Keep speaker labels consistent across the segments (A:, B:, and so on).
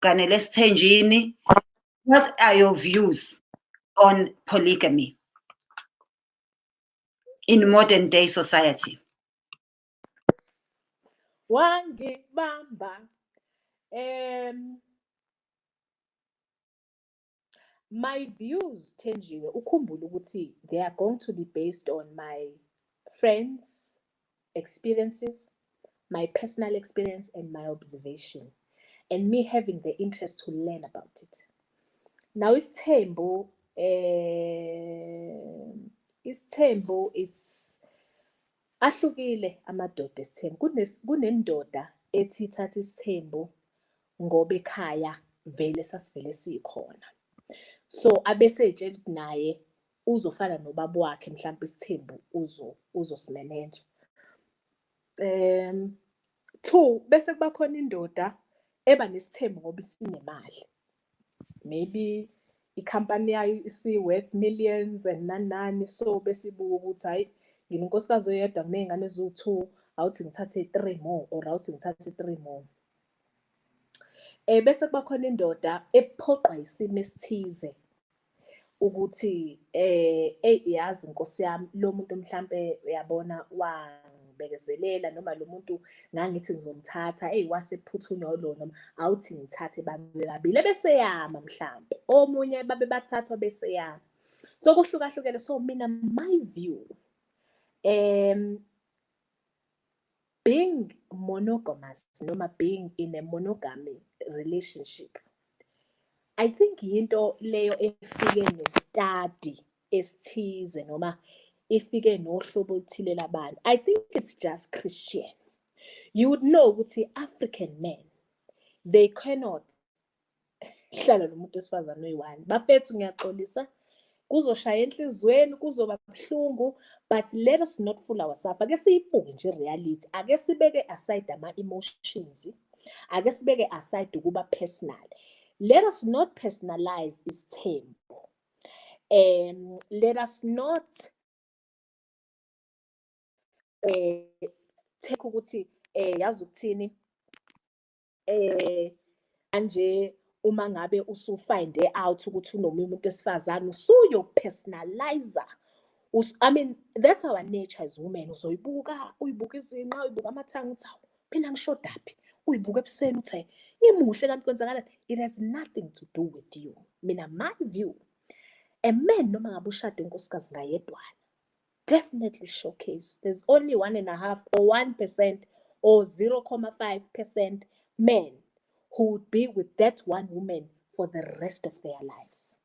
A: Uganele esithenjini. What are your views on polygamy in modern day society?
B: Wangibamba. My views, Thenjiwe, ukhumbule ukuthi they are going to be based on my friends' experiences, my personal experience and my observation, and me having the interest to learn about it. Now isithembu, isithembu, it's ahlukile amadoda esithembu. Kunendoda ethi ithatha isithembu ngoba ekhaya vele sasivele sikhona. So abese ey'tshela ukuthi naye uzofana nobaba wakhe, mhlampe isithembu uzosimenenja. Two, bese kuba khona indoda eba nesithembu ngoba isinemali. Maybe ikhampani yayo isi-worth millions and nani nani, so bese ibuka ukuthi hhayi, nginonkosikazi oyedwa, nginey'ngane eziwu-two, awuthi ngithathe three more or awuthi ngithathe three more. Bese kuba khona indoda ephoqwa isimo esithize ukuthi eyi, yazi nkosi yami, lo muntu mhlampe uyabona wangibekezelela, noma lo muntu ngangithi ngizomthatha, eyi, wasephuthunywa lo, noma awuthi ngithathe babe babili, ebese yama mhlampe omunye babe bathathwa bese yama. So kuhlukahlukene. So mina, my view, being monogamous noma being in a monogamy relationship, I think yinto leyo efike ne-study esithize noma ifike nohlobo oluthile labantu. I think it's just Christian. You would know ukuthi African men, they cannot hlala nomuntu wesifazane oyi-one. Bafethu, ngiyaxolisa, kuzoshaya enhliziyweni, kuzoba buhlungu, but let us not fool ourselves. Ake siyibuke nje reality, ake sibeke aside ama-emotions, ake sibeke aside ukuba personal. Let us not personalize isithembu. Let us not take ukuthi yazi ukuthini, manje uma ngabe usu-find out ukuthi unomunye umuntu wesifazane, usuyo-personalize. I mean, that's our nature as women. Uzoyibuka, uyibuka izinqa, uyibuka amathanga, uthi, "Hawu, mina ngishodaphi?" Uyibuka ebusweni, uthi, "Ngimuhle, kanti kwenzakalani?" It has nothing to do with you. Mina, my view, a man, noma ngabe ushade unkosikazi ngayedwana, definitely showcase. There's only 1.5 or 1% or 0.5% men who would be with that one woman for the rest of their lives.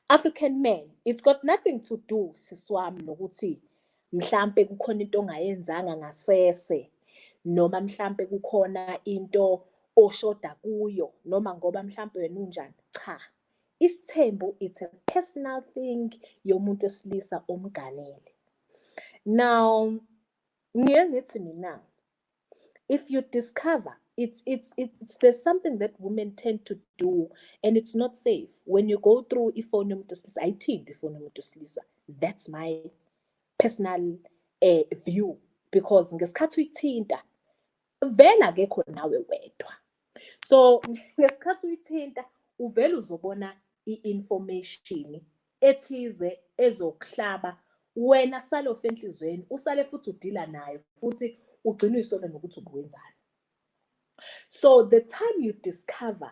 B: African men, it's got nothing to do, sisi wami, nokuthi mhlampe kukhona into ongayenzanga ngasese, noma mhlampe kukhona into oshoda kuyo, noma ngoba mhlampe wena unjani. Cha. Isithembu, it's a personal thing yomuntu wesilisa omganele. Now, ngiye ngithi mina, if you discover it's there's something that women tend to do and it's not safe. When you go through ifoni yomuntu wesilisa, ayithintwa ifoni yomuntu wesilisa. That's my personal view, because ngesikhathi uyithinta, vele akekho nawe wedwa. So ngesikhathi uyithinta, uvele uzobona i-information ethize ezokuhlaba wena salofe enhliziyweni, usale futhi udila nayo, futhi ugcine uyisola nokuthi ubuwenzani. So the time you discover,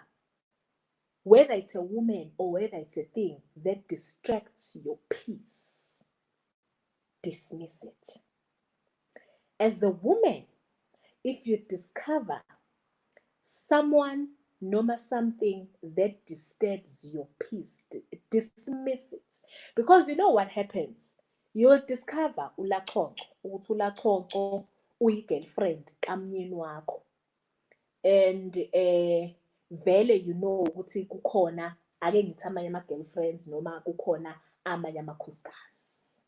B: whether it's a woman or whether it's a thing that distracts your peace, dismiss it. As a woman, if you discover someone noma something that disturbs your peace, dismiss it. Because you know what happens? You will discover uLaConco, ukuthi uLaConco uyi-girlfriend kamyeni wakho. And vele you know ukuthi kukhona, ake ngithi, amanye ama-girlfriends noma kukhona amanye amakhosikazi.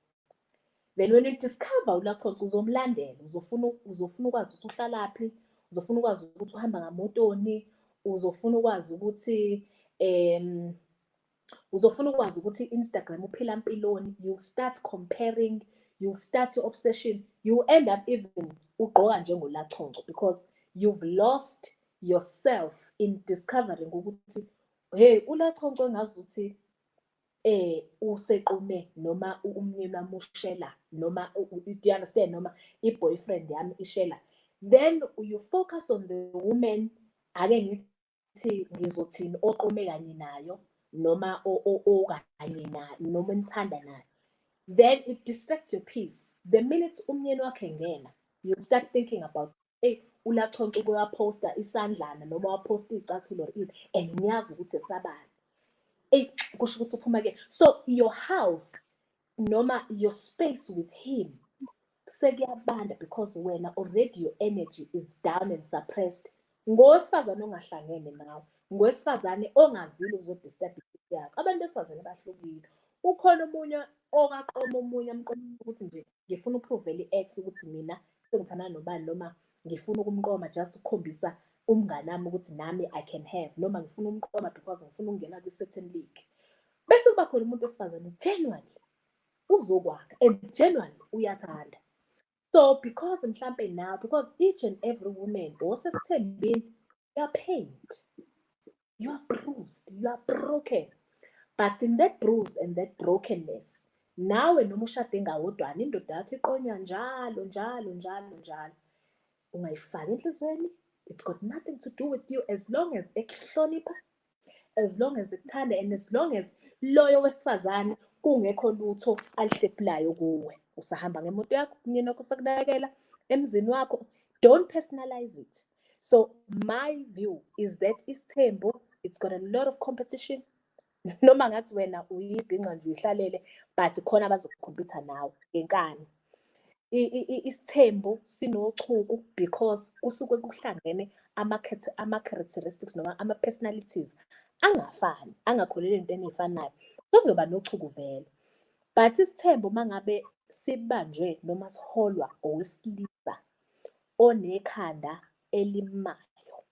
B: Then when you discover uLaConco, uzomlandela, uzofuna ukwazi ukuthi uhlalaphi, uzofuna ukwazi ukuthi uhamba ngamotoni, uzofuna ukwazi ukuthi Instagram uphila mpiloni. You'll start comparing, you'll start your obsession, you end up even ugqoka njengoLaConco because you've lost Yourself in discovering ukuthi, hey, uLaConco ngazuthi usequme noma umyeni wami ushela noma, do you understand, noma i-boyfriend yami ishela, then you focus on the woman, ake ngithi ngizothini, oqome kanye nayo noma okanye nayo noma enithanda nayo. Then it distracts your peace. The minute umyeni wakhe engena, you start thinking about, hey, uLaConco uyaposta isandlana noma waposta iy'cathulo or ini, and ngiyazi ukuthi esabani. Eyi, kusho ukuthi uphuma ke. So your house noma your space with him sekuyabanda because wena already your energy is down and suppressed ngowesifazane ongahlangene nawe, ngowesifazane ongazile ukuzodisturb ipeace yakho. Abantu besifazane bahlukile. Ukhona omunye okaqoma omunye, amqoma ukuthi nje ngifuna ukuprovela i-ex ukuthi mina sengithandana nobani, noma ngifuna ukumqoma just ukukhombisa umngani wami ukuthi nami I can have, noma ngifuna umqoma because ngifuna ukungena kwi-certain league. Bese kuba khona umuntu wesifazane genuinely uzokwakha and genuinely uyathanda. So because mhlampe now, because each and every woman osesithembini, you are pained, you are bruised, you are broken, but in that bruise and that brokenness, nawe noma ushade ngawodwana, indoda yakho iqonywa njalo njalo njalo njalo, ungayifaki enhliziyweni. It's got nothing to do with you as long as ekuhlonipha, as long as ekuthanda, and as long as loyo wesifazane kungekho lutho alihlephulayo kuwe. Usahamba ngemoto yakho, umyeni wakho usakunakekela emzini wakho. Don't personalize it. So my view is that isithembu, it's got a lot of competition. Noma ngathi wena uyibhinca nje uyihlalele, but khona abazokucompeta nawe ngenkani. Isithembu sinochuku because kusuke kuhlangene ama-characteristics noma ama-personalities angafani, angakholelwa ey'ntweni ey'fanayo. Kuzoba nochuku vele. But isithembu uma ngabe sibanjwe noma siholwa owesilisa onekhanda elimayo,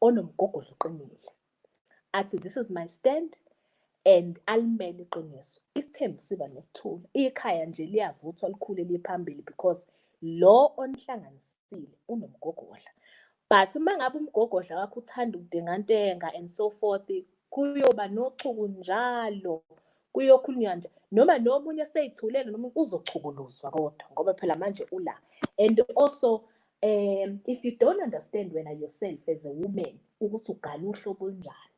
B: onomgogodla oqinile, athi, "This is my stand," and alimele iqiniso, isithembu siba nokuthula. Ikhaya nje liyavuthwa, likhule liye phambili because lo onihlanganisile unomgogodla. But uma ngabe umgogodla wakho uthanda ukutengantenga and so forth, kuyoba nochuku njalo, kuyokhulunywa nje noma nomunye esey'thulele noma uzochukuluzwa kodwa ngoba phela manje ula. And also, if you don't understand wena yourself as a woman ukuthi ugane uhlobo olunjani,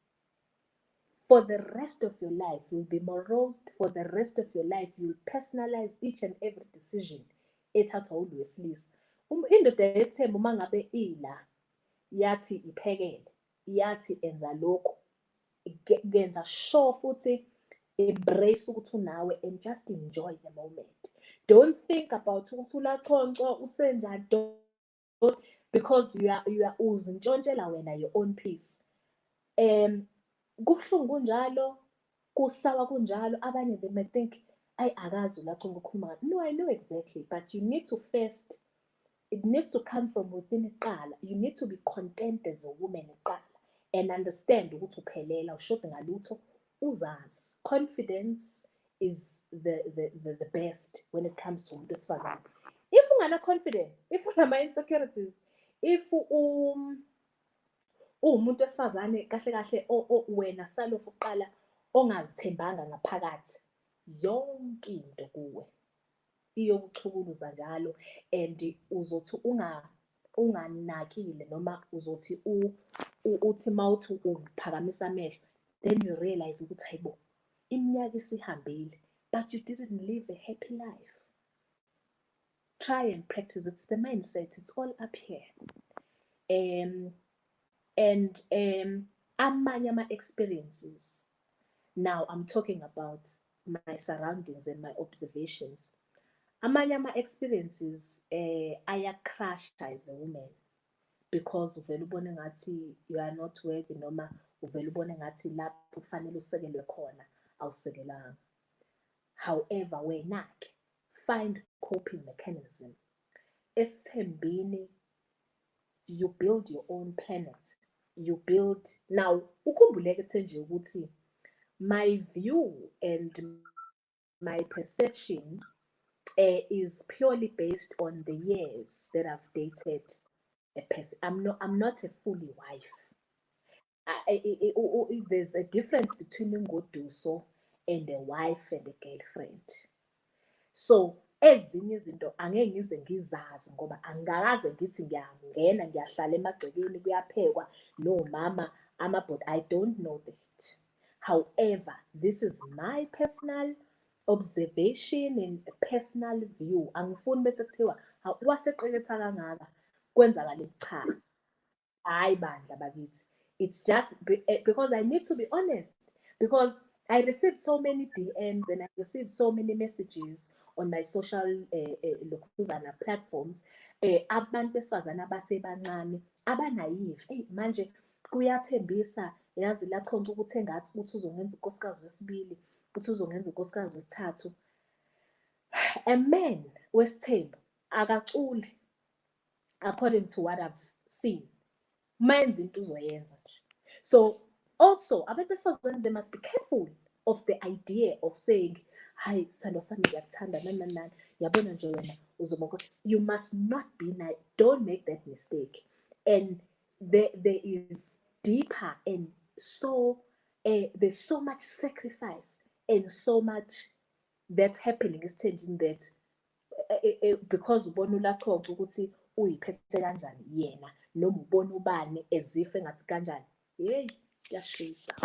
B: for the rest of your life you'll be morose. For the rest of your life you'll personalize each and every decision ethathwa ulo wesilisa. Indoda yesithembu uma ngabe ila yathi iphekele, yathi enza lokhu, genza sure futhi embrace ukuthi unawe and just enjoy the moment. Don't think about ukuthi uLaConco usenjani, don't, because you are uzintshontshela wena your own peace. Kubuhlungu kunjalo, kusawa kunjalo. Abanye, they may think, ayi, akazi uLaConco ukhuluma. No, I know exactly, but you need to first, it needs to come from within kuqala. You need to be content as a woman kuqala and understand ukuthi uphelela, awushodi ngalutho, uzazi. Confidence is the best when it comes to umuntu wesifazane. If ungana confidence, if unama insecurities, if uwumuntu wesifazane kahle kahle wena salofu kuqala ongazithembanga ngaphakathi, yonke into kuwe iyokuchukuluza njalo and uzothi unganakile noma uzothi uthi mawuthi uphakamisa amehlo, then you realize ukuthi, hayibo, iminyaka isihambile, but you didn't live a happy life. Try and practice. It's the mindset. It's all up here. And amanye ama-experiences, now I'm talking about my surroundings and my observations, amanye ama-experiences ayacrusha as a woman because uvele ubone ngathi you are not worthy noma uvele ubone ngathi lapho kufanele usekelwe khona awusekelanga. However, wena-ke find coping mechanism. Esithembini you build your own planet. You build now, ukhumbuleke ethe nje ukuthi my view and my perception is purely based on the years that I've dated a person. I'm not a fully wife. There's a difference between ingoduso and a wife and a girlfriend. So ezinye izinto angeke ngize ngizazi ngoba angikaze ngithi ngiyangena ngiyahlala emagcekeni kuyaphekwa nomama amabhodi. I don't know that. However, this is my personal observation and personal view. Angifuni bese kuthiwa waseqeketha kangaka kwenzakale, cha. Hayi bandla bakithi. It's just because I need to be honest, because I receive so many DMs and I receive so many messages on my social lokhuzana platforms. Abantu besifazane abasebancane aba-naive. Eyi manje kuyathembisa yazi laChonco ukuthi engathi ukuthi uzongenza unkosikazi wesibili, ukuthi uzongenza unkosikazi wesithathu. A man wesithembu akaculi, according to what I've seen. Mayenza into uzoyenza nje. So also abantu besifazane, they must be careful of the idea of saying, "Hayi sithandwa sami, ngiyakuthanda, nani nani nani, yabona nje wena uzoba." You must not be naive. Don't make that mistake. And there is deeper and so there's so much sacrifice and so much that's happening esithenjini that because ubona uLaChonco ukuthi uyiphethe kanjani yena noma ubona ubani ezife engathi kanjani, hey, kuyashisa.